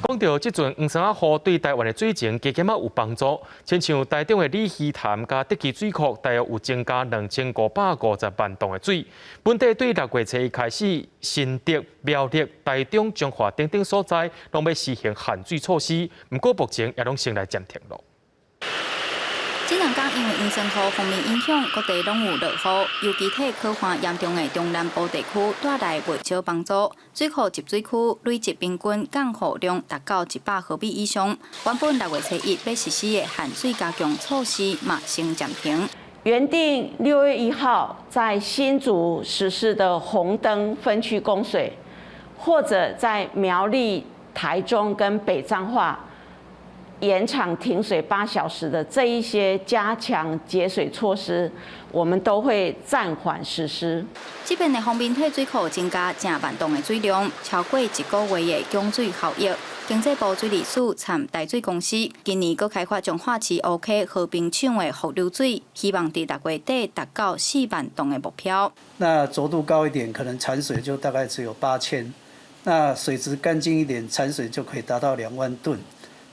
講到這陣黃酸仔雨對台灣的水情加減仔有幫助，親像台中的鯉魚潭佮竹崎水庫，大約有增加2550萬噸的水。本地對6月初一開始，新竹、苗栗、台中、彰化等等所在，攏欲實行限水措施，毋過目前也攏先來暫停囉。這兩工因為黃酸雨鋒面影響，各地攏有落雨，尤其對乾旱嚴重的中南部地區帶來袂少幫助。水庫集水區累積平均降雨量達到100毫米以上。原本6月初一欲實施的限水加強措施嘛，先暫停。原定6月1號在新竹實施的紅燈分區供水，或者在苗栗、台中跟北彰化延長停水8小時的這一些加強節水措施，我們都會暫緩實施。這邊的鋒面退水庫增加成萬噸的水量，超過一個月的供水效益。經濟部水利署參台水公司今年閣開發彰化市烏溪和平廠的伏流水，希望佇6月底達到4萬噸的目標。那濁度高一點，可能產水就大概只有8000；那水質乾淨一點，產水就可以達到2萬噸。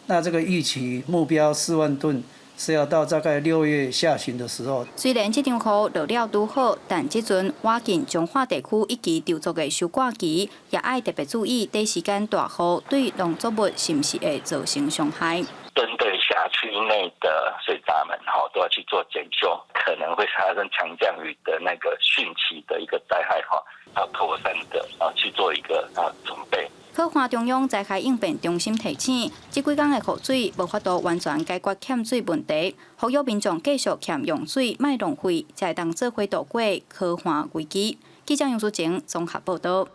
那這個預期目標4萬噸是要到大概6月下旬的時候。雖然這場雨落了拄好，但這陣倚近彰化地區以及稻作的收割期，也愛特別注意短時間大雨對農作物是毋是會造成傷害。針對轄區內的水閘門，哈，都要去做檢修，可能會發生強降雨的那個汛期的一個災害，哈，要妥善的啊去做一個啊準備。旱旱中央災害應變中心提醒，這幾工的雨水無法度完全解決欠水問題，呼籲民眾繼續儉用水，莫浪費，才會當做伙渡過乾旱危機。記者楊淑晴綜合報道。